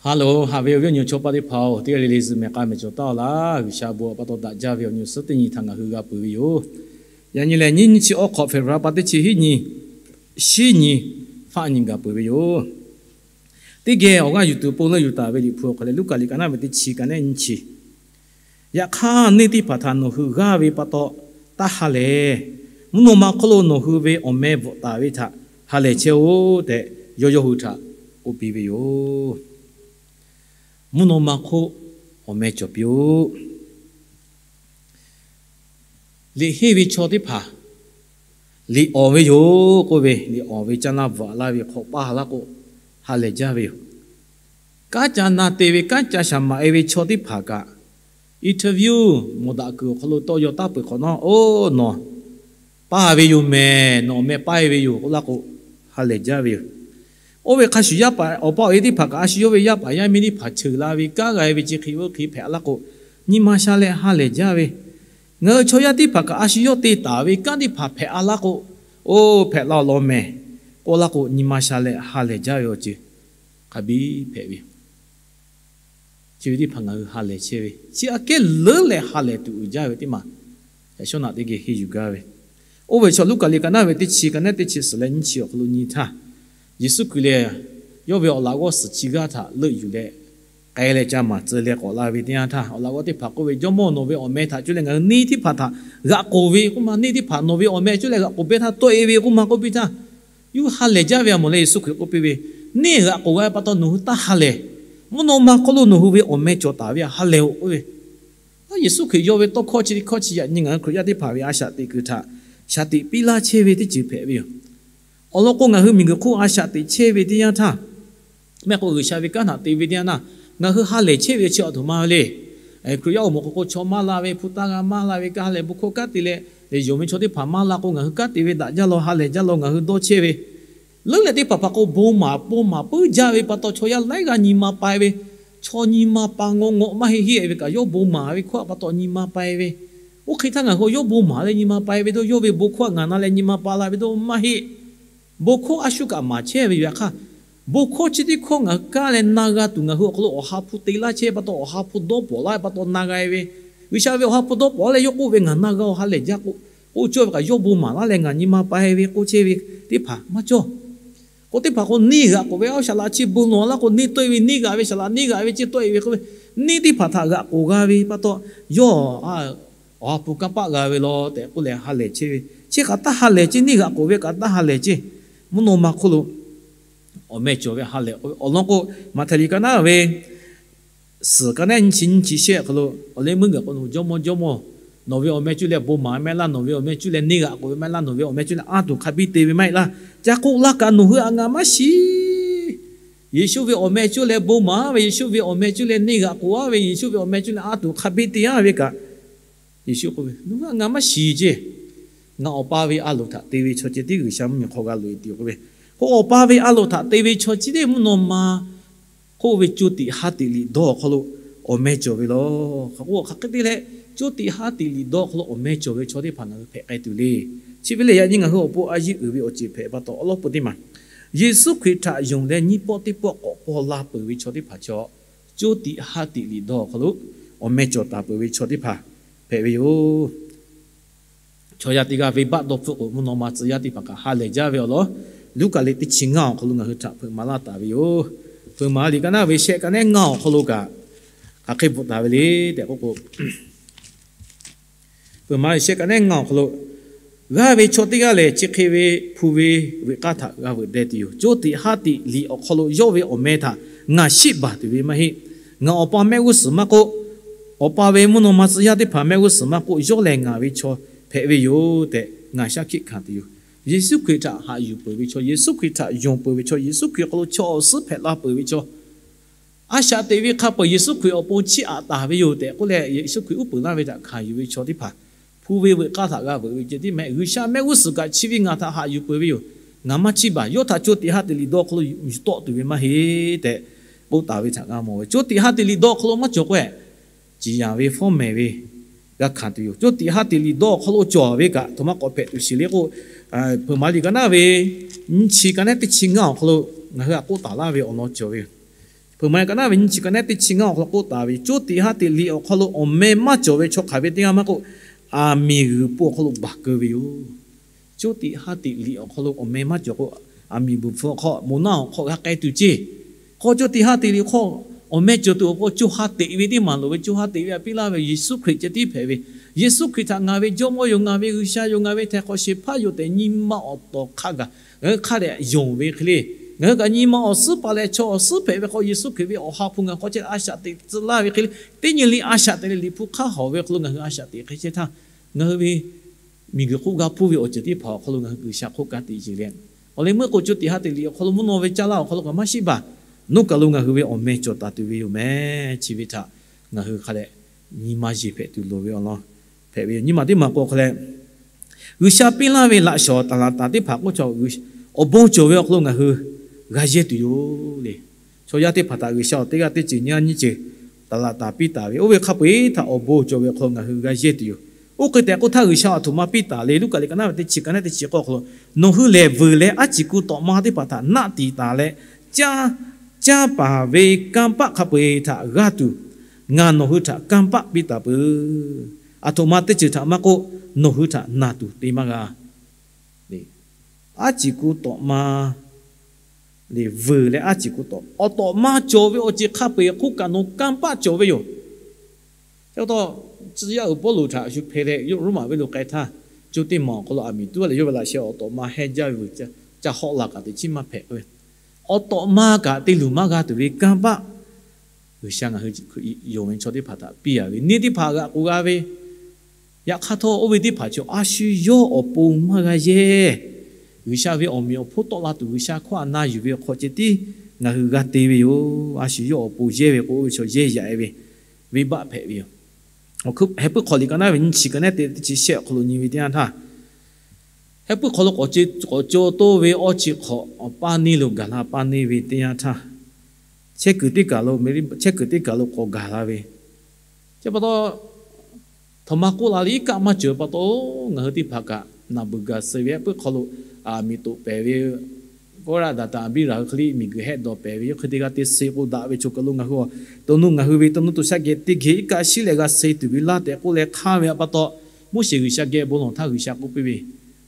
Hello, haꞈ ve awˬ viˉ awˬ nyi chaw paˆ teˇ hpaˍ-oˬ, teˇ g'aˇ le le zuhꞈ mehˍ k'a mehˍ cawˬ taˉ-aw laˇ. G'uiˬsha bon htaꞈ pa taw daꞈ jaˇ ve awˬ nyi awˬ suhˉ teˇ nyi htaꞈ ngaˬ hui g'a peuˬ ve yoˬ. Yaꞈ nyi lehˬ, nyiˇ nyiˇ chi awˬ hk'awꞈ February pa teˇ chi hiˉ nyi, shiˉ nyi, faˆ nyi gaˬ peuˬ ve yoˬ. Teˇ geh awˬ g'aˇ yuˬ tuˬ pon leuˆ yuˬ taˍ ve Liꞈ hpu awˬ hk'aw leh, Luˉkaꞈ liꞈ ka naˉ ve teˇ chi ka nehˉ nyiˇ chi. Yaꞈ hk'aˇ, neˇ teˇ hpaˍ htaꞈ nawˬ hui g'aˇ ve pa taw taˇ ha lehˬ, mvuhˇ naw ma hk'oˆ lo nawˬ hui ve awˬ meh bvuhꞈ taˍ ve htaꞈ ha lehˬ chehˇ-oˆ tehꞈ, yawˇ yawˇ hui htaꞈ k'oˆ piˇ ve yoˬ. Mvuhˇ naw ma hk'oˆ awˬ meh cawˬ piˇ-oˆ. Liꞈ henˇ ve chaw teˇ hpaˍ liꞈ awˍ ve yoˬ k'oˆ ve, liꞈ awˍ ve caˇ laˇ bvuhꞈ laˇ ve hk'awꞈ paˇ laˇ k'o, ha lehˬ jaˇ ve yoˬ. Kanˉ ca na te ve, kanˉ ca shaˍ maꞈ e ve chaw teˇ hpaˍ kaꞈ, interview mawˬ daꞈ kuiˬ awˬ hk'aw lo tawˇ yaw taˉ peuˬ hk'awꞈ nawˉ, oˇ nawˬ paˇ ve yoˬ mehˍ, nawˬ awˬ meh paˇ e ve yoˬ k'oˆ laˇ k'o, ha lehˬ jaˇ ve yoˬ. Oˇ ve hk'a shuˍ, yaˇ paˍ awˬ pa awˬ e teˇ hpaˍ kaꞈ a shu yawˇ ve yaˇ paˍ yaˇ miˇ teˇ hpaˍ cheuˬ la ve kanˉ g'a e ve chi hk'e oˇ hk'e hpehꞈ a laˇ k'o, nyi ma sha leh ha lehˬ jaˇ ve. Ngaˬ hui chaw yaˇ teˇ hpaˍ kaꞈ a shu yawˇ te taˍ ve kanˉ teˇ hpaˍ hpehꞈ a laˇ k'o, oˇ hpehꞈ la law mehˍ k'oˆ laˇ k'o, nyi ma sha leh ha lehˬ jaˇ ve awˬ ceuˬ hk'a biˇ hpehꞈ ve yoˬ. Chi ve teˇ hpaˍ ngaˬ hui ha lehˬ chehˇ ve, chi aꞈ kehˉ leuˉ leh ha lehˬ tuˬ uiˍ jaˇ ve teˇ maˬ, yaꞈ shawˉ naꞈ teˇ geh henˇ yuˬ gaˇ ve. Oˇ ve chaw Luˉkaꞈ liꞈ ka naˉ ve teˇ chi ka nehˉ teˇ chi suhˍ leh nyiˇ chi awˬ hk'aw lo nyi htaˇ, Yeˍsuˆ Hkriꞈ lehˬ, yawˇ ve awˬ laꞈ g'awˇ suhˍ chi g'aˇ htaꞈ leuˆ yuˬ leh, k'ai leh ca maˍ tcuh leh k'awꞈ la ve teˇ yanˇ htaˇ, awˬ laꞈ g'awˇ teˇ hpaˍ k'oˆ ve, Jawˇmawˇ, nawˬ ve awˬ meh htaꞈ cuˇ leh ngaˬ hui neˇ teˇ hpaˍ htaꞈ g'aꞈ k'oˍ ve k'oˆ ma, neˇ teˇ hpaˍ nawˬ ve awˬ meh cuˇ leh g'aꞈ k'oˍ pehˇ htaˇ tawˆ e ve k'oˆ ma k'oˆ piˇ htaˇ, yawˇ ha lehˬ jaˇ ve a mawˬ leh Yeˍsuˆ Hkriꞈ k'oˆ piˇ ve, Neˇ g'aꞈ k'oˍ g'a ve pa taw nawˬ hui taˇ ha lehˬ. Mvuhˇ naw ma hk'oˆ lo nawˬ hui ve awˬ meh cawˬ taˍ ve htaꞈ ha lehˬ-oꞈ k'oˆ ve. Yeˍsuˆ Hkriꞈ yawˇ ve tawˇ hkawˇ chi teˇ hkawˇ chi yaꞈ nyi ngaˬ hui Hkriꞈ yaˇ teˇ hpaˍ ve a shaꞈ teꞈ kuiˬ htaꞈ shaˍ tiꞈ piˇ laˇ chehˇ ve teˇ ceuˬ hpehꞈ ve yoˬ. Awˬ lawn k'o, ngaˬ hui miˬguiˬ hk'oˆ a shaꞈ teꞈ chehˇ ve teˇ yanˇ htaˇ, mehˆ k'o G'uiˬsha ve kanˉ htaꞈ te ve teˇ yanˇ htaˇ, ngaˬ hui ha lehˬ chehˇ ve chi awˬ htoꞈ ma le. Hkriꞈ yaˇ awˬ moˍ hk'aw k'o, chaw maˇ la ve, hpu taˇ g'a maˇ la ve, kanˉ ha lehˬ bon hkawˇ kanˉ te leh, yonˍ ve chaw teˇ hpaˍ maˇ la k'o, ngaˬ hui kanˉ te ve daꞈ jaˇ law, ha lehˬ jaˇ law, ngaˬ hui dawˇ chehˇ ve. Leuˉ leh teˇ hpaˍ hpaˍ k'o, bon maˍ bon maˍ puiˉ jaˇ ve pa taw, chaw yaˇ laiˉ g'aˇ nyi ma pa e ve, chaw nyi ma pa ngawˇ ngawˆ maˇ heˆ heˆ ve kaꞈ, yawˇ bon maˍ ve hkawˇ pa taw nyi ma pa e ve. Oˇ hk'e htaˇ ngaˬ hui yawˇ bon maˍ leh nyi ma pa e ve dawˇ, yawˇ ve bon hkawˇ ngaˬ na leh nyi ma pa la ve dawˇ maˇ heˆ. Bon hkawˇ a shu kaꞈ maˍ chehˇ ve yoˬ. Yaꞈ hk'aˇ, bon hkawˇ chi teˇ hkawˇ ngaˬ hui kaˇ leh na g'a tuˬ, ngaˬ hui awˬ hk'aw lo Awˬ ha hpu te laˇ chehˇ pa taw, Awˬ ha hpu dawˇ pawˍ laˇ ve pa taw na g'a e ve, G'uiˬsha ve Awˬ ha hpu dawˇ pawˍ laˇ leh yawˇ k'oˆ ve, ngaˬ na g'a-oˬ, ha lehˬ jaˇ k'oˆ, k'oˆ cawˇ ve kaꞈ, yawˇ bon maˍ laˇ leh ngaˬ nyi ma pa e ve k'oˆ chehˇ ve teˇ hpaˍ maˇ cawˇ. K'o teˇ hpaˍ k'o, neˇ g'aꞈ k'oˍ ve, a shaˍ laꞈ chi bon lawˬ laˇ k'o, neˇ tawˆ e ve, neˇ g'aꞈ ve, shaˍ laꞈ neˇ g'aꞈ ve chi tawˆ e ve k'oˆ ve, neˇ teˇ hpaˍ htaꞈ g'aꞈ k'oˍ g'a ve pa taw, yawˇ Awˬ ha hpu kanˇ paˆ g'a ve law tehꞈ k'oˆ leh ha lehˬ chehˇ ve. Chi kaꞈ taˇ ha lehˬ ceˇ, neˇ g'aꞈ k'oˍ ve kaꞈ taˇ ha lehˬ ceˇ. Mvuhˇ naw ma hk'oˆ lo awˬ meh cawˬ ve ha lehˬ k'oˆ ve awˬ lawn k'o, Maꞈhtehˍ liꞈ ka naˉ ve suhˍ ka naˉ nyiˇ chi nyiˇ chi shehˆ awˬ hk'aw lo, awˬ leh meuˇ gaˬ k'o, Jawˇmawˇ, Jawˇmawˇ, nawˬ ve awˬ meh cuˇ leh bon maˍ ve maˇ heˆ laˇ, nawˬ ve awˬ meh cuˇ leh neˇ g'aꞈ k'oˍ ve maˇ heˆ laˇ, nawˬ ve awˬ meh cuˇ leh a tuˬ hk'a biˇ te ve maˇ heˆ laˇ. Ca k'oˆ laˇ kaꞈ nawˬ hui htaꞈ ngaˬ maˇ shiˍ. Yeˍsuˆ ve awˬ meh cuˇ leh bon maˍ ve, Yeˍsuˆ ve awˬ meh cuˇ leh neˇ g'aꞈ k'oˍ a ve, Yeˍsuˆ ve awˬ meh cuˇ leh a tuˬ hk'a biˇ te a ve kaꞈ, Yeˍsuˆ k'oˆ ve, nawˬ hui htaꞈ ngaˬ maˇ shiˍ ceˇ. Ngaˬ Awˬ pa ve a loˍ htaꞈ te ve chaw ceh tiˉ G'uiˬsha mvuhˇmiˬ hk'aw g'a loꞈ e tuˬ yoˬ k'oˆ ve. K'o Awˬ pa ve a loˍ htaꞈ te ve chaw chi teˇ mvuhˇ naw ma k'oˆ ve co tiꞈ ha tiꞈ liꞈ dawˇ awˬ hk'aw lo awˬ meh cawˬ ve law. K'o hk'aˬ hk'e te leh, co tiꞈ ha tiꞈ liꞈ dawˇ awˬ hk'aw lo awˬ meh cawˬ ve chaw teˇ hpaˍ ngaˬ hui hpehꞈ k'ai tuˬ le. Chi ve lehˬ, yaꞈ nyi ngaˬ hui awˬ pon a yeˇ uiˍ ve awˬ ceuˬ hpehꞈ pa taw, awˬ lawn peuˬ teˇ maˬ, Yeˍsuˆ Hkriꞈ htaꞈ yonˍ leh nyiˇ pawˆ teˇ pawˆ k'awꞈ paw la peuˬ ve chaw teˇ hpaˍ chaw, co tiꞈ ha tiꞈ liꞈ dawˇ awˬ hk'aw lo awˬ meh cawˬ taˍ peuˬ ve chaw teˇ hpaˍ hpehꞈ ve yoˬ. Chaw yaˇ teˇ g'aˇ venˇbaˆ dawˇ hpfuhˆ k'o, mvuhˇ naw ma tcuh yaˇ teˇ hpaˍ kaꞈ ha lehˬ jaˇ ve awˬ lawn, Luˉkaꞈ liꞈ teˇ chi ngaˇ awˬ hk'aw lo ngaˬ hui htaꞈ hpeuꞈ maˍ laˇ taˍ ve yoˬ. Hpeuꞈ maˍ liꞈ ka naˉ ve shehˆ ka nehˉ ngaˇ awˬ hk'aw lo kaꞈ, hk'aˬ hk'e bvuhꞈ taˍ ve le tehꞈ k'oˆ k'o, Hpeuꞈ maˍ liꞈ shehˆ ka nehˉ ngaˇ awˬ hk'aw lo, g'aˇ ve chaw teˇ g'aˇ lehˬ, chi hk'e ve hpu ve veuꞈ k'aˇ htaꞈ g'a veuꞈ deh tuˬ yoˬ. Co tiꞈ ha tiꞈ liꞈ awˬ hk'aw lo yawˇ ve awˬ meh htaꞈ ngaˬ shiˆ baˬ tuˬ ve maˇ heˆ. Ngaˬ Awˬ pa mehˆ g'uˇ suhˍ maˇ k'oˆ, Awˬ pa ve mvuhˇ naw ma tcuh yaˇ teˇ hpaˍ mehˆ g'uˇ suhˍ maˇ k'oˆ, yawˇ lehˬ ngaˬ ve chaw hpehꞈ ve yoˬ tehꞈ ngaˬ shaˉ hkiˆ hkanˍ tuˬ yoˬ. Yeˍsuˆ Hkriꞈ htaꞈ haꞈ yuˬ peuˬ ve chaw, Yeˍsuˆ Hkriꞈ htaꞈ yonˍ peuˬ ve chaw, Yeˍsuˆ Hkriꞈ hk'aw lo chaw awˬ suhˉ hpehꞈ la peuˬ ve chaw, a shaꞈ teꞈ ve hk'a peu-eˬ Yeˍsuˆ Hkriꞈ awˬ pon chiˇ aꞈ taˍ ve yoˬ tehꞈ k'oˆ leh, Yeˍsuˆ Hkriꞈ uˉ peunˍ laˇ ve htaꞈ hkanˍ yuˬ ve chaw teˇ hpaˍ, hpu ve veuꞈ k'aˇ htaꞈ g'a veuꞈ ve ceh tiˉ mehˆ. G'uiˬsha mehˆ g'uˇ suhˍ kaꞈ chi ve ngaˬ htaꞈ haꞈ yuˬ peuˬ ve yoˬ. Ngaˬ maˇ chiˇ baˬ. Yawˇ htaꞈ co tiꞈ ha tiꞈ liꞈ dawˇ hk'aw lo yuˬ tawˆ tuˬ ve maˇ heˆ tehꞈ k'oˆ taˍ ve htaꞈ g'a mawˬ ve. Co tiꞈ ha tiꞈ liꞈ dawˇ hk'aw lo maˇ cawˬ k'o, ciˍ yanˍ ve fawˉ mehˍ ve g'a hkanˍ tuˬ yoˬ. Co tiꞈ ha tiꞈ liꞈ dawˇ awˬ hk'aw lo cawˬ ve kaꞈ, htoꞈ ma k'awꞈ hpehꞈ tuˬ shiˍ le k'o, Hpeuꞈ maˍ liꞈ ka naˉ ve nyiˇ chi ka nehˉ teˇ chi ngaˇ awˬ hk'aw lo ngaˬ hui htaꞈ k'oˆ taˍ laˇ ve awˬ lawn cawˬ ve yoˬ. Hpeuꞈ maˍ ka naˉ ve nyiˇ chi ka nehˉ teˇ chi ngaˇ awˬ hk'aw lo k'oˆ taˍ ve, coˇ tiꞈ haˉ tiꞈ liꞈ awˬ hk'aw lo awˬ meh maˇ cawˬ ve chaw hk'aˬ ve teˇ g'aˇ maˇ k'oˆ, aˬ miˍ g'uiˬ po awˬ hk'aw lo baˬ keu ve yoˬ. Coˇ tiꞈ haˉ tiꞈ liꞈ awˬ hk'aw lo awˬ meh maˇ cawˬ k'o, aˬ miˍ g'uiˬ po hk'aw moˬ naˆ awˬ hk'aw g'a k'ai tuˬ ceˇ. K'o coˇ tiꞈ haˉ tiꞈ liꞈ hk'aw awˬ meh cawˬ tuˬ awˬ pon coˇ haˉ teꞈ ve teˇ maˬ loˍ ve, coˇ haˉ teꞈ ve htaꞈ piˇ laˇ ve Yeˍsuˆ Hkriꞈ ceh tiˉ hpehꞈ ve. Yeˍsuˆ Hkriꞈ htaꞈ ngaˬ ve Jawˇmawˇ yoˬ, ngaˬ ve G'uiˬsha yoˬ, ngaˬ ve Htaiˍ hk'awꞈ shehˍ hpaˇ yoˬ tehꞈ nyi ma awˬ tawˍ hk'a gaˬ ngaˬ hui hk'a dehꞈ yonˍ ve hk'e le, ngaˬ hui kaꞈ nyi ma awˬ suhˉ paˍ leh chaw awˬ suhˉ hpehꞈ ve k'o, Yeˍsuˆ Hkriꞈ ve awˬ ha hpu ngaˬ hui hk'aw chehˇ a shaꞈ teꞈ tcuh laˇ ve hk'e le, teˇ nyi le a shaꞈ teꞈ leh Liꞈ hpu hk'aˇ hawˍ ve awˬ hk'aw lo ngaˬ hui a shaꞈ teꞈ hk'e chehˇ htaˇ, ngaˬ hui ve miˬguiˬ hk'oˆ g'a hpuˇ ve awˬ ceuˬ teˇ hpaˍ awˬ hk'aw lo ngaˬ hui G'uiˬsha hk'oˆ ka tiꞈ yeˬ leh, awˬ leh meuˇ k'o coˇ tiꞈ haˉ tiꞈ liꞈ awˬ hk'aw lo mvuhˇ naw ve caˇ laˇ awˬ hk'aw lo kaꞈ maˇ shiˉ baˬ. Nawˬ hui kaˬ lo ngaˬ hui ve awˬ meh cawˬ taˍ tuˬ ve yoˬ meh. Chi ve htaꞈ ngaˬ hui hk'a dehꞈ nyi ma yeˬ hpehꞈ tuˬ loˍ ve awˬ lawn hpehꞈ ve yoˬ. Nyi ma teˇ maˬ k'o hk'a leh, G'uiˬsha piˇ laˇ ve laꞈ shawˍ taˍlaˍtaˍ teˇ hpaˍ k'oˆ chaw, awˬ bon cawˬ ve awˬ hk'aw lo ngaˬ hui g'a yehˇ tuˬ yoˬ le. Chaw yaˇ teˇ hpaˍ htaꞈ G'uiˬsha awˬ teˇ g'aˇ teˇ ceuˬ nyiˇ g'aˇ nyiˇ ceuˬ taˍlaˍtaˍ piˇ taˍ ve, oˇ ve hk'a peu-eˬ htaꞈ awˬ bon cawˬ ve awˬ hk'aw lo ngaˬ hui g'a yehˇ tuˬ yoˬ. Oˇ hk'e tehꞈ k'oˆ htaˇ, G'uiˬsha aˬ htoꞈ ma piˇ taˍ le. Luˉkaꞈ liꞈ ka naˉ ve teˇ chi ka naˉ teˇ chi k'awˇ awˬ hk'aw lo, nawˬ hui lehˬ vuiˬ leh aˉ ciˍ ku tawꞈ ma teˇ hpaˍ htaꞈ naˆ tiˍ taˍ leh, caˇ, caˇ paˍ ve kanˇ paˆ hk'a peu-eˬ htaꞈ g'aˇ tuˬ, ngaˬ nawˬ hui htaꞈ kanˇ paˆ piˇ taˍ peuˬ. Aˬ htoꞈ ma teˇ ceuˬ htaꞈ maˇ k'oˆ, nawˬ hui htaꞈ naˬ tuˬ te maˇ g'a. Aˉ ciˍ ku tawꞈ ma le, vuiˬ leh aˉ ciˍ ku tawꞈ awˬ tawꞈ ma cawˬ ve awˬ ceuˬ hk'a peu-eˬ hk'oˆ kaꞈ nawˬ kanˇ paˆ cawˬ ve yoˬ. Chi pa taw, tcuh yaˇ uiˍ Pawˇluꞈ htaꞈ shu hpeh leh Roˉmaꞈ venˇ lo k'ai htaˇ, co teˇ maˬ awˬ hk'aw lo aˬ miˍ tuˉ leh yawˇ ve laꞈ sheh awˬ tawꞈ ma heh jaˇ ve vuiˬ ca hawˆ la kaꞈ teꞈ chiˉ maˇ hpehꞈ k'oˆ ve, awˬ tawꞈ ma kaꞈ te luˬ maˇ g'a tuˬ ve kanˇ paˆ G'uiˬsha ngaˬ hui yonˍ ve chaw teˇ hpaˍ htaꞈ piˇ a ve, neˇ teˇ hpaˍ g'aꞈ k'oˬ g'a ve, yaꞈ hk'aˇ htawˇ oˇ ve teˇ hpaˍ chaw a shu yawˇ awˬ pon maˇ g'a yehˇ. G'uiˬsha ve awˬ meꞈ awˬ hponˇ tawˆ la tuˬ G'uiˬsha hkawˇ htaꞈ na yuˬ ve awˬ hk'aw ceh tiˉ ngaˬ hui g'a te ve yoˬ. A shu yawˇ awˬ pon yehˇ ve k'o, oˇ ve chaw yehˇ yaꞈ e ve venˇbaˆ hpehꞈ ve yoˬ. Heh puiˉ hk'aw liꞈ ka naˉ ve nyiˇ chi ka naˉ teˇ chi shehˆ awˬ hk'aw lo nyi ve teˇ yanˇ htaˇ, heh puiˉ hk'aw lo k'awꞈ co toˇ ve awˇ chi hk'awꞈ awˬ paˇ neˇ lo gaˬ la paˇ neˇ ve teˇ yanˇ htaˇ, chehˇ kuiˬ teˇ kaˬ lo, chehˇ kuiˬ teˇ kaˬ lo k'awꞈ gaˬ la ve, chi pa taw, htoꞈ ma k'oˆ la le, iˉ kaˆ maˇ cawˬ pa taw, ngaˬ hui teˇ hpaˍ kaꞈ naˬ beuˬ gaˬ suh ve heh puiˉ hk'aw lo aˬ miˍ toꞈ pehˍ ve, Kawˇraˆ Daˍtaˍ Aˍbiˇraˍ hui hk'e le miˬguiˬ hehˆ dawˬ pehˍ ve, yawˇ hk'e te g'a te suh k'o daꞈ ve chaw kaˬ lo ngaˬ hui a, to nuˇ ngaˬ hui ve to nuˇ to shaˆ geh teˇ geh iˉ kaˆ shiˉ leh g'a suh tuˬ ve laˇ tehꞈ k'oˆ leh hk'aˇ ve pa taw, Moˉseˍ G'uiˬsha geh bon lawˬ htaˇ G'uiˬsha k'oˆ piˇ ve,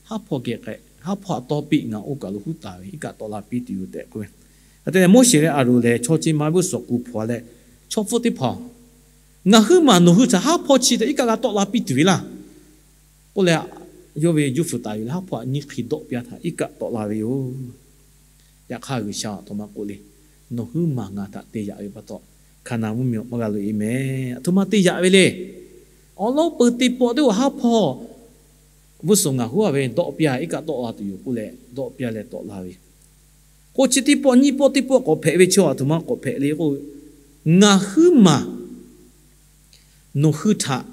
haˉ hpawˇ geh k'ai, haˉ hpawˇ htaꞈ tawˇ piˇ, ngaˬ oˇ kaˬ lo huˉ taˍ ve iˉ kaˆ tawˆ la piˇ tuˬ yoˬ tehꞈ k'oˆ ve. Hk'e te leh Moˉseˍ leh Aˍronˍ lehˬ chaw chi ma g'uˇ suhˍ kuˬ hpawˍ leh, chaw hpfuhˇ teˇ hpaˍ, ngaˬ huiˉ maˬ nawˬ hui htaꞈ haˉ hpawˇ chi htaꞈ iˉ kaˆ g'a tawˆ la piˇ tuˬ ve laˇ k'oˆ leh, yawˇ ve juˇ fuiˍ taˍ yuˬ leh haˉ hpawˇ htaꞈ nyiˇ hk'e dawˆ piˇ a htaꞈ iˉ kaˆ tawˆ la ve yoˬ. Yaꞈ hk'aˇ G'uiˬsha a htoꞈ ma k'oˆ le, nawˬ huiˉ maˬ ngaˬ htaꞈ te yaꞈ ve pa taw, Hkaˍnanˍ mvuhˇmiˬ awˬ maˇ g'a loꞈ e meh. Aˬ htoꞈ ma te yaꞈ ve le. Awˬ lawn peuˬ teˇ pawˆ teˇ g'aˇ haˉ hpawˇ g'uˇ suhˍ ngaˬ huiˉ a ve dawˆ piˇ a iˉ kaˆ tawˆ la tuˬ yoˬ k'oˆ leh dawˆ piˇ a leh tawˆ la ve. K'o chi teˇ pawˆ nyiˇ pawˆ teˇ pawˆ k'awꞈ hpehꞈ ve chaw aˬ htoꞈ ma k'awꞈ hpehꞈ le k'o, ngaˬ huiˉ maˬ nawˬ hui htaꞈ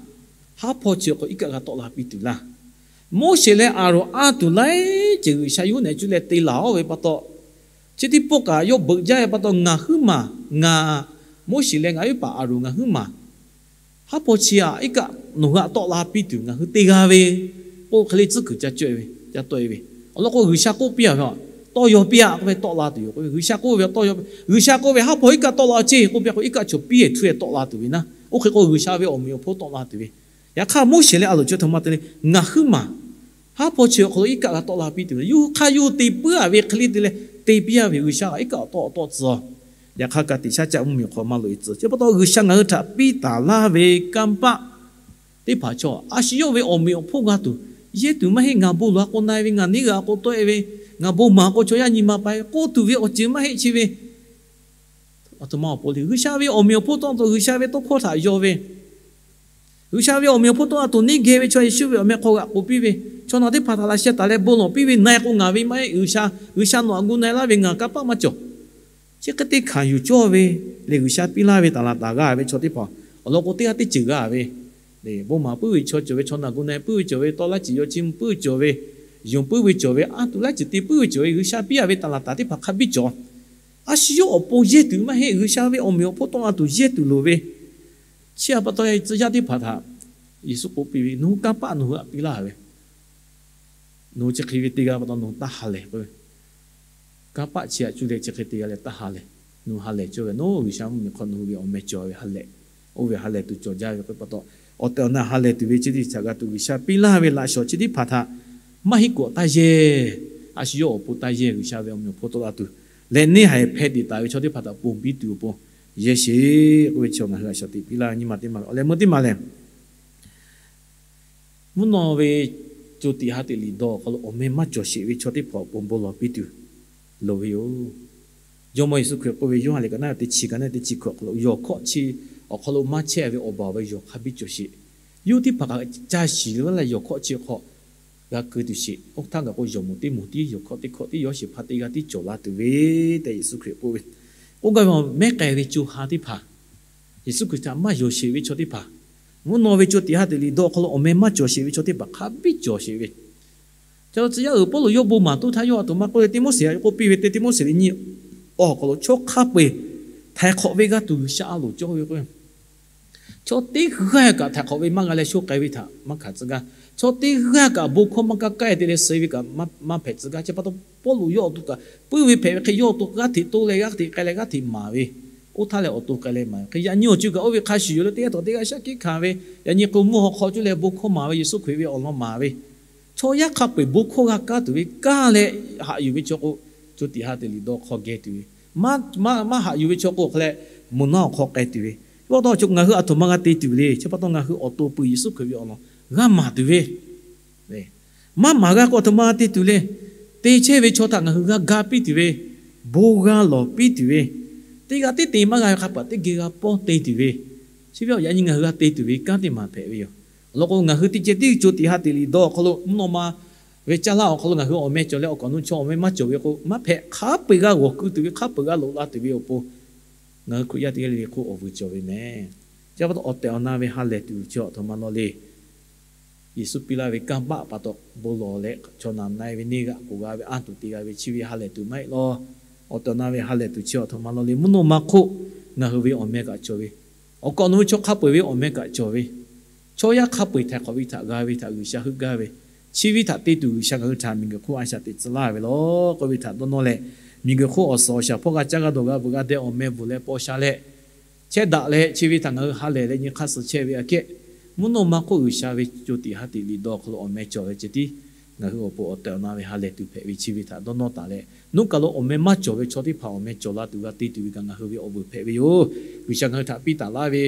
haˉ hpawˇ chi awˬ hk'aw iˉ kaˆ g'a tawˆ la piˇ tuˬ laˇ. Moˉseˍ leh Aˍronˍ a tuˬ laiˉ ceuˬ G'uiˬsha yawˇ hui nehˬ cuˇ leh te laˬ oˇ ve pa taw, chi teˇ pawˆ kaꞈ yawˇ beuꞈ jaˇ ve pa taw, ngaˬ huiˉ maˬ ngaˬ, Moˉseˍ leh ngaˬ hui paˍ Aˍronˍ ngaˬ huiˉ maˬ haˉ hpawˇ chi htaꞈ iˉ kaˆ nawˬ hui htaꞈ tawˆ la piˇ tuˬ ngaˬ hui te g'a ve k'oˆ hk'e le tcuhˉ kuiˬ ca cawˇ e ve, ca tawˆ e ve. Awˬ lawn k'o G'uiˬsha k'oˆ piˇ a ve, tawˇ yaw piˇ a k'oˆ ve tawˆ la tuˬ yoˬ k'oˆ ve. G'uiˬsha k'oˆ ve tawˇ yaw, G'uiˬsha k'oˆ ve haˉ hpawˇ iˉ kaˆ tawˆ la ceˇ k'oˆ piˇ a k'o, iˉ kaˆ chaw piˇ e htu e tawˆ la tuˬ ve naˉ. Oˇ hk'e k'o G'uiˬsha ve awˬ meꞈ awˬ hponˇ tawˆ la tuˬ ve. Yaꞈ hk'aˇ Moˉseˍ leh Aˍronˍ chi htaꞈ ma te le, ngaˬ huiˉ maˬ haˉ hpawˇ chi awˬ hk'aw lo iˉ kaˆ g'a tawˆ la piˇ tuˬ ve, yawˇ hui hk'aˇ yawˇ hui te puiˉ a ve hk'e le te leh te piˇ a ve, G'uiˬsha htaꞈ iˉ kaˆ awˬ tawˆ awˬ tawˆ tcuh. Yaꞈ hk'aˇ ka tiꞈ shaˉ caˆ mvuhˇmiˬ awˬ hk'aw maˇ loꞈ e tcuh. Chi pa taw G'uiˬsha ngaˬ hui htaꞈ piˇ taˍ laˇ ve kanˇ paˆ teˇ hpaˍ chaw, a shu yawˇ ve awˬ meꞈ awˬ hponˇ g'a tuˬ yehˇ tuˬ maˇ heˆ. Ngaˬ bon lawˬ a k'o na e ve, ngaˬ neˇ g'aꞈ k'o tawˆ e ve, ngaˬ bon maˍ k'o chaw yaˇ nyi ma pa ve k'oˆ tuˬ ve awˬ ceuˬ maˇ heˆ. Chi ve aˬ htoꞈ ma awˬ pon le, G'uiˬsha ve awˬ meꞈ awˬ hponˇ tawˆ la tuˬ, G'uiˬsha ve tawˇ hkawˇ htaꞈ yaw ve, G'uiˬsha ve awˬ meꞈ awˬ hponˇ tawˆ la tuˬ neˇ geh ve chaw Yeˍsuˆ ve awˬ meh hk'aw g'aꞈ k'oˬ piˇ ve, chaw naˬ teˇ hpaˍ htaꞈ laꞈ sheh taˍ leh bon lawˬ piˇ ve, na e k'o ngaˬ ve maˇ heˆ, G'uiˬsha, G'uiˬsha nawˬ htaꞈ gu na e laˇ ve, ngaˬ kanˇ paˆ maˇ cawˬ. Chi hk'e te hkanˍ yuˬ cawˇ ve le, G'uiˬsha piˇ laˇ ve taˍlaˍtaˍ g'a ve chaw teˇ hpaˍ awˬ lawn k'o teˇ g'aˇ teˇ ceuˬ g'a ve, bon maˍ puiˉ ve chaw cawˬ ve, chaw naˬ gu na e puiˉ ve cawˬ ve, tawˇ laˇ ceuˬ yaw chi puiˉ ve cawˬ ve, yonˍ puiˉ ve cawˬ ve, a tuˬ laˇ ceuˬ te puiˉ ve cawˬ ve, G'uiˬsha piˇ a ve taˍlaˍtaˍ teˇ hpaˍ hk'a biˇ cawˬ. A shu yawˇ awˬ pon yehˇ tuˬ maˇ heˆ, G'uiˬsha ve awˬ meꞈ awˬ hponˇ tawˆ la tuˬ yehˇ tuˬ loˍ ve. Chi a pa taw tcuh yaˇ teˇ hpaˍ htaꞈ Yeˍsuˆ k'oˆ piˇ ve, nawˬ hui kanˇ paˆ nawˬ hui htaꞈ piˇ laˇ ve, nawˬ hui chi hk'e ve te g'a pa taw nawˬ hui taˇ ha lehˬ k'oˆ ve. Kanˇ paˆ chi htaꞈ cuˇ leh chi hk'e te g'a leh taˇ ha lehˬ. nawˬ hui ha lehˬ cawˇ ve, nawˬ G'uiˬsha mvuhˇmiˬ hk'aw nawˬ hui ve awˬ meh cawˬ ve ha lehˬ, oˇ ve ha lehˬ tuˬ cawˬ jaˇ ve k'oˆ pa taw, awˬ tehˬ awˬ na ha lehˬ tuˬ ve chi teˇ ceuˬ htaꞈ g'a tuˬ G'uiˬsha piˇ laˇ ve laꞈ shawnˍ chi teˇ hpaˍ htaꞈ maˇ heˆ k'awꞈ taˇ yehˇ. A shu yawˇ awˬ pon taˇ yehˇ, G'uiˬsha ve awˬ meh awˬ hpon tawˆ la tuˬ leh neˇ haiˬ hpeh tiꞈ taˍ ve chaw teˇ hpaˍ htaꞈ ponˬ piˇ tuˬ awˬ pon yehˇ sheˍ k'oˆ ve chi ngaˬ hui a shaꞈ teꞈ piˇ laˇ ve nyi ma teˇ maˬ. Awˬ leh meuˇ teˇ maˬ lehˬ, mvuhˇ naw ve co tiꞈ ha teꞈ liꞈ dawˇ awˬ hk'aw lo awˬ meh maˇ cawˬ sheˍ ve chaw teˇ hpaˍ awˬ pon bon lawˬ piˇ tuˬ loˍ ve yoˬ. Jawˇmawˇ Yeˍsuˆ Hkriꞈ k'oˆ ve, Yoˇhanˬ liꞈ ka naˉ teˇ chi ka naˉ teˇ chi hkui awˬ hk'aw lo, yawˬ hkawˇ chi awˬ hk'aw lo maˇ chehˇ ve awˬ baˬ ve yawˬ hk'a biˇ cawˬ sheˍ. Yawˇ teˇ hpaˍ kaꞈ ca shiˍ ve laˇ leh yawˬ hkawˇ chi hk'aw g'a keu tuˬ sheˍ. Oˇ htaˇ gaˬ k'o, yawˬ moˍ teˇ moˍ tiˉ, yawˬ hkawˇ teˇ hkawˇ tiˉ, yawˇ shehˍ hpaˇ teˇ g'aˇ tiˉ cawˬ la tuˬ ve tehꞈ Yeˍsuˆ Hkriꞈ k'oˆ ve. K'oˆ gaˇ ve, mehˉ k'ai ve co ha teˇ hpaˍ, Yeˍsuˆ Hkriꞈ htaꞈ maˇ yonˍ sheˍ ve chaw teˇ hpaˍ, mvuhˇ naw ve co tiꞈ ha teꞈ liꞈ dawˇ awˬ hk'aw lo awˬ meh maˇ cawˬ sheˍ ve chaw teˇ hpaˍ hk'a biˇ cawˬ sheˍ ve. Chaw tcuh yaˇ uiˍ Pawˇluꞈ yawˇ bon maˍ toˇ htaˇ yawˇ a htoꞈ ma k'oˆ le, Tiˆmoˉseˍ htaꞈ k'oˆ piˇ ve, teˇ Tiˆmoˉseˍ liꞈ nyiˇ awˬ hk'aw lo, chaw hk'a peu-eˬ htaiˍ hk'awꞈ ve g'a tuˬ G'uiˬsha a loˍ cawˇ ve k'o, chaw teˇ g'aˇ kaꞈ htaiˍ hk'awꞈ ve maˇ g'a leh sho k'ai ve htaꞈ maˇ hkanˍ tcuh gaˇ. Chaw teˇ g'aˇ kaꞈ bon hkawˇ maˇ kaˇ kaˇ-e te leh suh ve kaꞈ maˇ hpehꞈ tcuh gaˇ. Chi pa taw, Pawˇluꞈ yawˇ awˬ to kaꞈ puiˉ ve hpehꞈ ve hk'e, yawˇ awˬ to g'aˇ hteꞈ to leh g'aˇ hteꞈ k'ai leh g'aˇ hteꞈ maˍ ve, oˇ htaˇ leh awˬ to k'ai leh maˍ ve hk'e, yaꞈ nyi awˬ ceuˬ kaꞈ oˇ ve hk'a shuˍ yoˬ leh teˇ g'aˇ htawꞈ teˇ g'aˇ shaˉ hkiˆ hkanˍ ve, yaꞈ nyi k'o mvuhˇ haw hk'aw cuˇ leh bon hkawˇ maˍ ve, Yeˍsuˆ Hkriꞈ ve awˬ lawn maˍ ve, chaw yaˇ hk'a peu-eˬ bon hkawˇ g'a kaˇ tuˬ ve kaˇ leh haꞈ yuˬ ve chaw k'o, co tiꞈ ha teꞈ liꞈ dawˇ hk'aw geh tuˬ ve, maˇ haꞈ yuˬ ve chaw k'o hk'a leh moˬ naˉ awˬ hk'aw k'ai tuˬ ve. Chi pa taw ngaˬ hui a htoꞈ ma g'a te tuˬ le. Chi pa taw ngaˬ hui awˬ to pui Yeˍsuˆ Hkriꞈ ve awˬ lawn g'a maˍ tuˬ ve, maˇ maˍ g'a k'o a htoꞈ ma g'a te tuˬ le. Te chehˇ ve chaw htaꞈ ngaˬ hui g'a ga piˇ tuˬ ve, bon g'a lawˬ piˇ tuˬ ve, teˇ g'aˇ tiˉ te maˇ g'a ve hk'a peu-eˬ teˇ geh g'a pawˇ te tuˬ ve, chi ve awˬ yaꞈ nyi ngaˬ hui g'a te tuˬ ve kanˉ teˇ maˬ hpehꞈ ve yoˬ. Awˬ lawn k'o, ngaˬ hui teˇ ceh tiˉ co tiꞈ ha teꞈ liꞈ dawˇ awˬ hk'aw lo mvuhˇ naw ma ve caˇ laˇ awˬ hk'aw lo ngaˬ hui awˬ meh cawˬ leh awˬ kaꞈ nu chaw awˬ meh maˇ cawˬ ve k'o, maˇ hpehꞈ, hk'a peu-eˬ g'a g'awˬ keu tuˬ ve, hk'a peu-eˬ g'a loꞈ la tuˬ ve awˬ pon, ngaˬ hui Hkriꞈ yaˇ teˇ g'aˇ le le hk'oˆ awˬ vuiˬ cawˬ ve meh. Chi pa taw awˬ tehˬ awˬ na ve ha lehˬ tuˬ chi a htoꞈ ma law le. Yeˍsuˆ piˇ laˇ ve kanˇ paˆ pa taw bon lawˬ leh chaw naˍ na-e ve neˇ g'aꞈ k'oˍ g'a ve anˇ tuˬ te g'a ve chi ve ha lehˬ tuˬ maˇ heˆ law. Awˬ tehˬ awˬ na ve ha lehˬ tuˬ chi a htoꞈ ma law le. Mvuhˇ naw ma hk'oˆ ngaˬ hui ve awˬ meh kaꞈ cawˬ ve, awˬ kaꞈ nu ve chaw hk'a peu-eˬ ve awˬ meh kaꞈ cawˬ ve, chaw yaˇ hk'a peu-eˬ htaiˍ hk'awꞈ ve htaꞈ g'a ve htaꞈ G'uiˬsha heuˆ gaˇ ve, chi ve htaꞈ te tuˬ G'uiˬsha ngaˬ hui htaꞈ miˬguiˬ hk'oˆ a shaꞈ teꞈ tcuh laˇ ve law k'oˆ ve htaꞈ dawˇ nawˇ leh, miˬguiˬ hk'oˆ awˬ suhˍ awˬ shaˍ hpawˇ g'a caˇ g'a dawˬ g'a veuꞈ g'a deh awˬ meh bvuhˬ leh paw sha leh chehˇ daꞈ leh, chi ve htaꞈ ngaˬ hui ha lehˬ leh nyi hk'aˇ suh chehˇ ve aꞈ kehˉ, mvuhˇ naw ma hk'oˆ G'uiˬsha ve co tiꞈ ha teꞈ liꞈ dawˇ awˬ hk'aw lo awˬ meh cawˬ ve ceh tiˉ ngaˬ hui awˬ pon awˬ tehˬ awˬ na ve ha lehˬ tuˬ hpehꞈ ve chi ve htaꞈ dawˇ nawˇ taˍ leh, nuˇ kaˬ lo awˬ meh maˇ cawˬ ve chaw teˇ hpaˍ awˬ meh cawˬ la tuˬ g'a te tuˬ ve kaꞈ ngaˬ hui ve awˬ vuiˬ hpehꞈ ve yoˬ. G'uiˬsha ngaˬ hui htaꞈ piˇ taˍ laˇ ve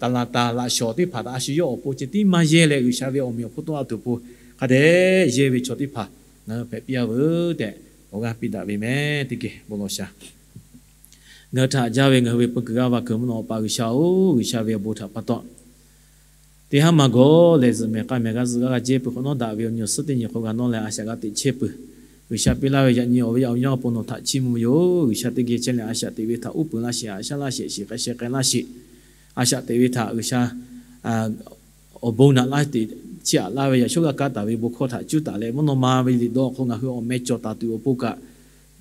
taˍ laˍ taˍ laꞈ shawnˍ teˇ hpaˍ htaꞈ a shu yawˇ awˬ pon ceh tiˉ maˇ yehˇ leh, G'uiˬsha ve awˬ meꞈ awˬ hponˇ tawˆ la tuˬ awˬ pon hk'a dehꞈ yehˇ ve chaw teˇ hpaˍ ngaˬ hui hpehꞈ piˇ-a veuˬ tehꞈ awˬ g'aˇ piˇ daꞈ ve meh. Teˇ geh bon lawˬ shaˍ. Ngaˬ hui htaꞈ jaˇ ve ngaˬ hui ve peu kuiˬ g'aˇ va kuiˬ mvuhˇ naw awˬ pa G'uiˬsha-oˬ, G'uiˬsha ve awˬ bon htaꞈ pa taw teˇ haˉ maˇ gawˬ leh zuhꞈ mehˍ k'ai mehˍ g'a zuhꞈ g'aˇ g'a jehˇ peuˬ hk'awꞈ nawˉ daꞈ ve awˬ nyi awˬ suhˉ teˇ nyi hk'aw g'a nawˉ leh a shaꞈ g'a teꞈ chehˇ peuˬ. G'uiˬsha piˇ laˇ ve yaꞈ nyi awˬ ve yaꞈ awˬ yanˇ awˬ pon nawˬ htaꞈ chiˇ mvuh ve yoˬ. G'uiˬsha teˇ geh chehˇ leh a shaꞈ teꞈ ve htaꞈ uˉ peunˍ laˇ sheˍ, haꞈ shaˉ laˇ sheˍ, shiˍ k'ai sheh k'ai laˇ sheˍ. A shaꞈ teꞈ ve htaꞈ G'uiˬsha awˬ bon naꞈ laˇ teꞈ chiˇ aꞈ laˇ ve yaꞈ shawˉ g'a kaˇ taˍ ve bon hkawˇ htaꞈ cuˉ taˍ leh, mvuhˇ naw ma ve liꞈ dawˇ awˬ hk'aw lo ngaˬ hui awˬ meh cawˬ taˍ tuˬ awˬ pon kaꞈ,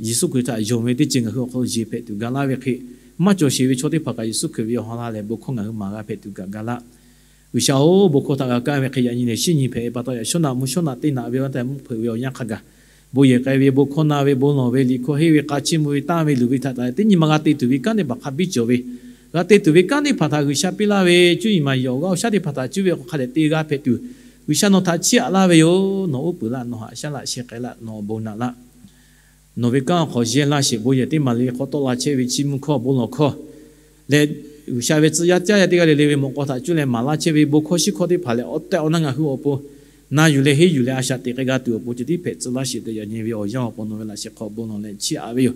Yeˍsuˆ Hkriꞈ htaꞈ yonˍ ve teˇ ceuˬ ngaˬ hui awˬ hk'aw lo yeˬ hpehꞈ tuˬ ga laˇ ve hk'e, maˇ cawˬ sheˍ ve chaw teˇ hpaˍ kaꞈ Yeˍsuˆ Hkriꞈ ve awˬ ha la lehˬ bon hkawˇ ngaˬ hui maˍ g'a hpehꞈ tuˬ kaꞈ ga laˇ. G'uiˬsha-oˬ, bon hkawˇ htaꞈ g'a kaˇ ve hk'e yaꞈ nyi lehˬ shinˉ nyi hpehꞈ ve pa taw, yaꞈ shawˉ naꞈ mvuhˇ shawˉ naꞈ teˇ naꞈ ve awˬ tehꞈ mvuhˇ hpeuꞈ ve awˬ yanˇ hk'a gaˬ, bon yehˬ k'ai ve, bon hkawˇ na ve, bon lawˬ ve, liꞈ hkawˇ henˇ ve, k'a chiˇ mvuh ve, tanˇ ve, luˬ ve htaꞈ taˍ leh teˇ nyi ma g'a te tuˬ ve kanˉ teˇ hpaˍ hk'a biˇ cawˬ ve, g'a te tuˬ ve kanˉ teˇ hpaˍ htaꞈ G'uiˬsha piˇ laˇ ve cuˇ yiˍ maˍ yiˍ awˬ g'aˇ awˬ shaˉ teˇ hpaˍ htaꞈ cuˇ ve awˬ hk'aw hk'a dehꞈ te g'a hpehꞈ tuˬ, G'uiˬsha nawˬ htaꞈ chiˇ aꞈ laˇ ve yoˬ. Nawˬ uˉ peunˍ laˇ, nawˬ haꞈ shaˉ laˇ sheh k'ai laˇ, nawˬ awˬ bon naꞈ laˇ. Nawˬ ve kanˉ awˬ hk'aw yehˇ laˇ sheˍ. Bon yehˬ teˇ maˍ le hk'aw tawˆ la chehˇ ve chiˇ mvuh hkawˇ, bon lawˬ hkawˇ leh, G'uiˬsha ve tcuh yaˇ caˇ yaˇ teˇ g'aˇ le le ve mawꞈ k'aw htaꞈ cuˇ leh maˍ laˇ chehˇ ve bon hkawˇ shiˉ hkawˇ teˇ hpaˍ lehˬ, awˬ tehˬ awˬ na ngaˬ hui awˬ pon na yuˬ leh henˇ yuˬ leh a shaꞈ teꞈ k'ai g'a tuˬ awˬ pon ceh tiˉ hpehꞈ tcuh laˇ sheˍ tehꞈ, yaꞈ nyi ve awˬ yanˇ awˬ pon nawˬ ve laꞈ sheh hk'aw bon lawˬ leh chiˇ aꞈ ve yoˬ.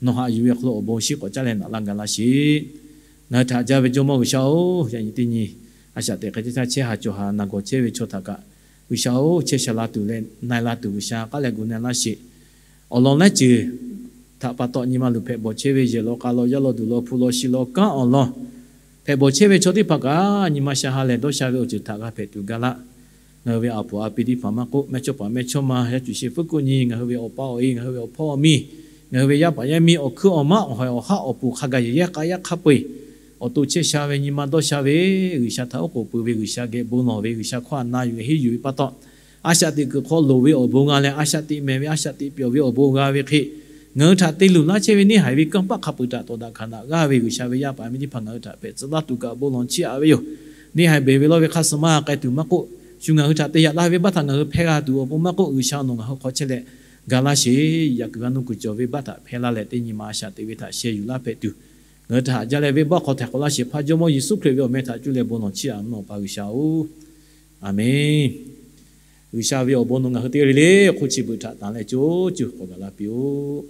Nawˬ haꞈ yuˬ ve awˬ hk'aw lo awˬ bon shinˉ k'awꞈ caˇ leh naꞈ laˇ ga laˇ sheˍ. Ngaˬ hui htaꞈ jaˇ ve Jawˇmawˇ G'uiˬsha-oˬ, yaꞈ nyi teˇ nyi a shaꞈ teꞈ k'ai teˇ htaˇ chehˇ haˍ cawˬ haˍ naˬ gawˬ chehˇ ve chaw htaꞈ kaꞈ, G'uiˬsha-oˬ, chehˇ sha la tuˬ leh na-e la tuˬ G'uiˬsha k'aˉ leh gu na laˇ sheˍ. Awˬ lawn laiˉ ceuˬ htaꞈ pa taw nyi ma luˬ hpehꞈ bawˬ chehˇ ve yehˬ law k'a law yaˇ law duˬ law hpu law shi law kanˉ awˬ lawn hpehꞈ bawˬ chehˇ ve chaw teˇ hpaˍ kaꞈ, nyi ma sha ha lehˬ dawˇ sha ve awˬ ceuˬ htaꞈ g'a hpehꞈ tuˬ ga laˇ. Ngaˬ hui ve aˬ poˍ aˬ pi teˇ hpaˍ maˇ k'oˆ, mehˇchawˇ paˍ mehˇchawˇma, yaˇ cuˬ sheˍ fuˉ kuˆ nyi, ngaˬ hui ve awˬ pa awˬ e, ngaˬ hui ve awˬ hpawˇ awˬ miˇ, ngaˬ hui ve yaˇ paˍ yaˇ miˇ, awˬ hkuiˉ awˬ maˉ, awˬ haiˬ awˬ haˉ, awˬ pon hk'a gaˬ yehˬ yaˇ k'a yaˇ hk'a peu-eˬ awˬ to chehˇ sha ve nyi ma dawˇ sha ve, G'uiˬsha htaꞈ oˉ k'oˍ pui ve, G'uiˬsha geh bon lawˬ ve, G'uiˬsha hkawˇ htaꞈ na yuˬ leh henˇ yuˬ ve pa taw, a shaꞈ teꞈ kuiˬ hk'aw loˍ ve awˬ bon g'a leh, a shaꞈ teꞈ mehˍ ve, a shaꞈ teꞈ pyawˬ ve awˬ bon g'a ve hk'e, Ngaˬ hui htaꞈ te luˬ laˇ chehˇ ve neˇ haiˬ ve kanˇ paˆ hk'a peuˬ htaꞈ tawˍ daꞈ hkanˍ daꞈ g'aˇ ve G'uiˬsha ve yaˇ paˍ miˇ teˇ hpaˍ ngaˬ hui htaꞈ hpehꞈ tcuh laˇ tuˬ kaꞈ bon lawˬ chiˇ aꞈ ve yoˬ. Neˇ haiˬ beˬ ve lawˇ ve hk'a suh maˇ k'ai tuˬ maˇ k'oˆ, shu ngaˬ hui htaꞈ te yaꞈ laˇ ve baˆ htaꞈ ngaˬ hui hpehˇ g'a tuˬ awˬ pon maˇ k'oˆ, G'uiˬsha nawˬ ngaˬ hui hk'aw chehˇ leh ga laˇ sheˍ. Yaꞈ kuiˬ g'a nuˇ kuiˬ cawˬ ve baˆ htaꞈ hpehˇ laˇ leh, teˇ nyi ma a shaꞈ teꞈ ve htaꞈ sheh yuˬ laˇ hpehꞈ tuˬ, ngaˬ hui htaꞈ haꞈ jaˇ leh venˇbaˆ hk'aw htaiˍ k'awꞈ laˇ sheˍ hpaˇ Jawˇmawˇ Yeˍsuˆ Hkriꞈ ve awˬ meh htaꞈ cuˇ leh bon lawˬ chiˇ aꞈ mvuhˇ naw pa G'uiˬsha-oˬ, Aˍmenˇ. G'uiˬsha ve awˬ bon nawˬ ngaˬ hui teˇ g'aˇ le le hk'oˆ chi beuꞈ htaꞈ tanˬ leh co cuˇ k'awꞈ gaˬ la piˇ-oˆ.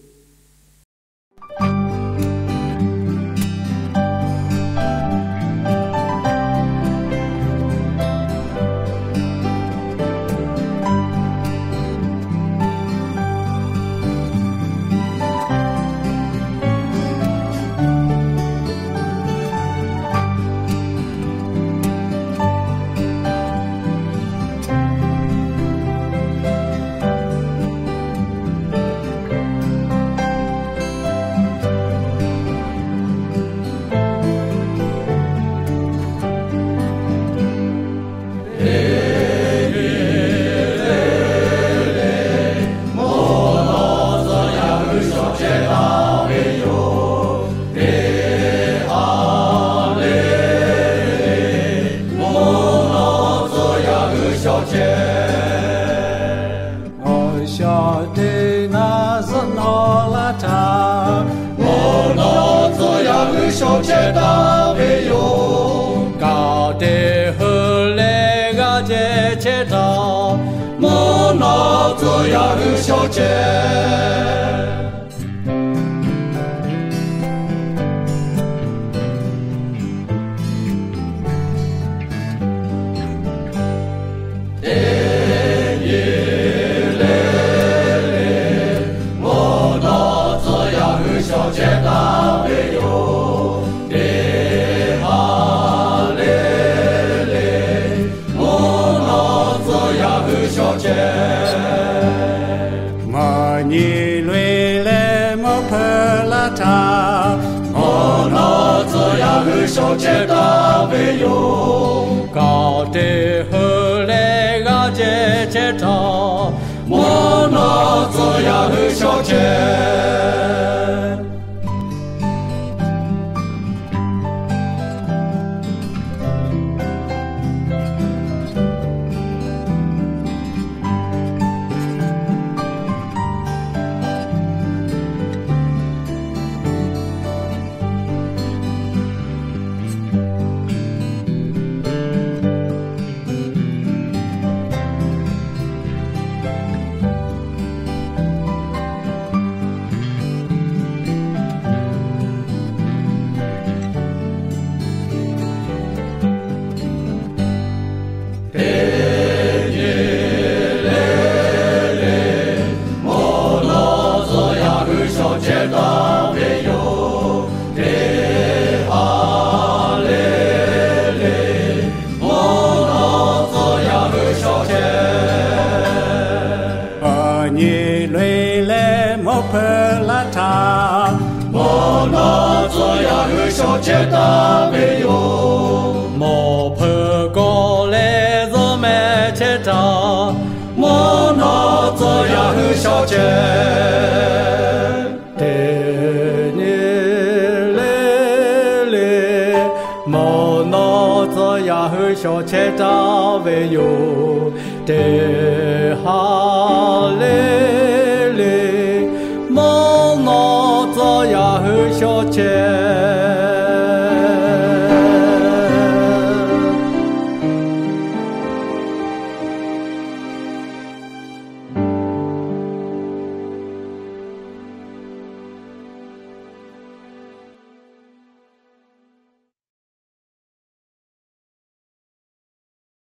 Awˬ shaˍ teˇ naˆ zuhˆ nawˉ laˇ htaˇ, mvuhˇ naw tcuh yaˇ hui shawˍ chehˇ taˍ ve yoˬ. Kaoˬ teˇ hui leh g'aˇ jehˇ chehˇ taˍ, mvuhˇ naw tcuh yaˇ hui shawˍ chehˇ. Teˇ nyi le le, mvuhˇ naw tcuh yaˇ hui shawˍ chehˇ taˍ ve yoˬ. Teˇ ha le le, mvuhˇ naw tcuh yaˇ hui shawˍ chehˇ. Maˬ nyi loꞈ-e leh mvuhˇ hpeuꞈ laˇ htaˇ, mvuhˇ naw tcuh yaˇ hui shawˍ chehˇ taˍ ve yoˬ. Kaoˬ teˇ hui leh g'aˇ jehˇ chehˇ htaˇ, mvuhˇ naw tcuh yaˇ hui shawˍ chehˇ. Teˇ nyi le le, mvuhˇ naw tcuh yaˇ hui shawˍ chehˇ taˍ ve yoˬ. Teˇ ha le le, mvuhˇ naw tcuh yaˇ hui shawˍ chehˇ. Maˬ nyi loꞈ-e leh mvuhˇ hpeuꞈ laˇ htaˇ, mvuhˇ naw tcuh yaˇ hui shawˍ chehˇ taˍ ve yoˬ. Mvuhˇ hpeuꞈ k'awꞈ leh zuhˆ mehˆ chehˇ htaˇ, mvuhˇ naw tcuh yaˇ hui shawˍ chehˇ. Teˇ nyi le le, mvuhˇ naw tcuh yaˇ hui shawˍ chehˇ taˍ ve yoˬ. Teˇ ha le